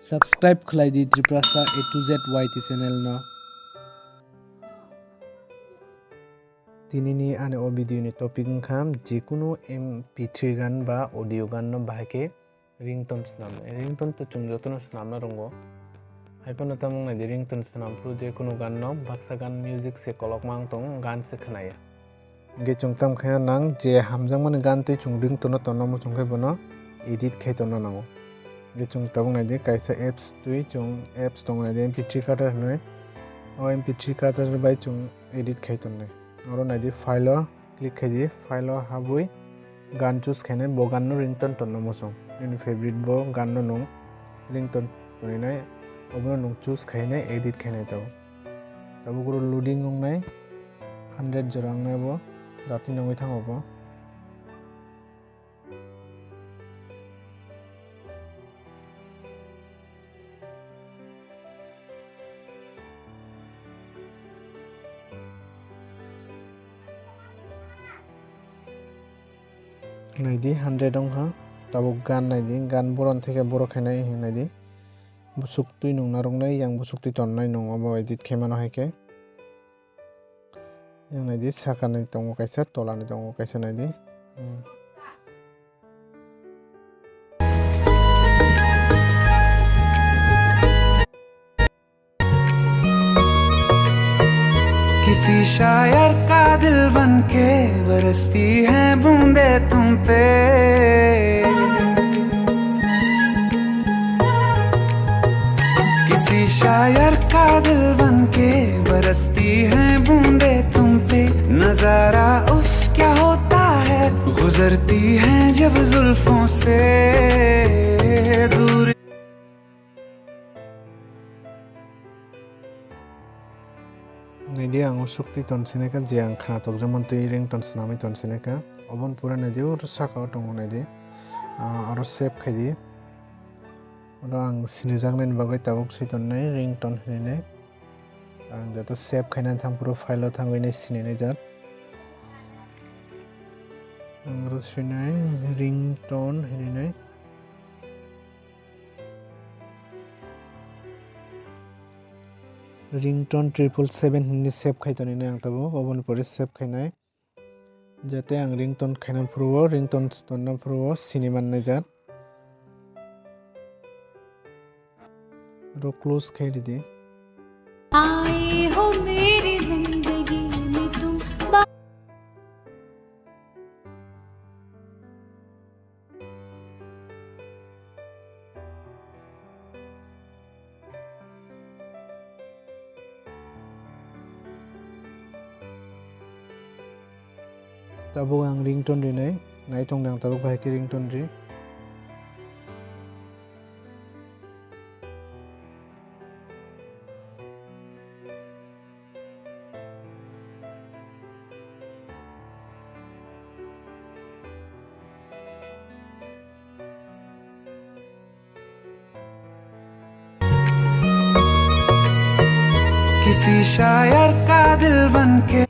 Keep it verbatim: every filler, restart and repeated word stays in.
Subscribe khlai di Tiprasa A to Z Y T channel no. Tini ni ani o video ni topic wngkha jekunu M P three gan ba audio gan no bahai khe ringtone swnam. Ringtone to chwng jotono swnamna rongo. Hai phano tamo wng nai di ringtone swnam phuru jekunu gan no baksa gan music se kolokma wng tong gan se khwnaya. Hingke chwng tamo khe nang je hamjakmani gan twi chwng ringtone no tonna muchung khe bono edit khai tonna nango. Hingke chwng tabuk nai di kaisa apps twi chwng apps tongo nai di M P three cutter hinwi. O M P three cutter bai chwng edit khai tonnai. Oro nai di file o click khai di, file o habwi gan choose khainai, bo gan no ringtone tonna muchung. Nini favorite bo gan no nwng ringtone toni nai, obono nwng choose khainai, edit khainai tabuk. Tabuk oro loading wngnai, hundred jora wngnai bo, jatwi nangwi thango bo. Naidi hundred wngkha, tabuk gan naidi, gan boron theke borok khainai hinwi naidi. Bwswk twi nung narwknai, yang bwswk twi tonnai nung obo edit khaimano hai khe. Yang naidi sakani tongo kaisa, tolani tongo kaisa naidi. Hmm. किसी शायर का दिल बन के बरसती हैं बूंदे तुम पे। किसी शायर का दिल बन के बरसती हैं बूंदे तुम पे। नजारा उफ क्या होता है, गुजरती हैं जब जुल्फों से दूर। Naidi ang o sukti ton sinai kha, je ang khna tokjak mantwi ringtone swnamwi ton sinai kha. Oboni pore naidi oro saka o tongo naidi. Ah, oro save khai di. Oro ang sinijaknai ni bagwi tabuk swi tonnai ringtone hinwi nai. Ang joto save khainani thang phuru file o thangwi nai sininai jak. Ang oro swinai ringtone hinwi nai. Ringtone triple seven hinwi save khai toni nai ang tabuk, oboni pore save khainai. Jate ang ringtone khaina phuru o, ringtone tonna phuru o sini mannai jat. Oro close khai ridi. आए हो मेरी जिंदगी में तुम। Tabuk ang ringtone rinai, naitung nang tabuk bahai khe ringtone ri. किसी शायर का दिल बन के।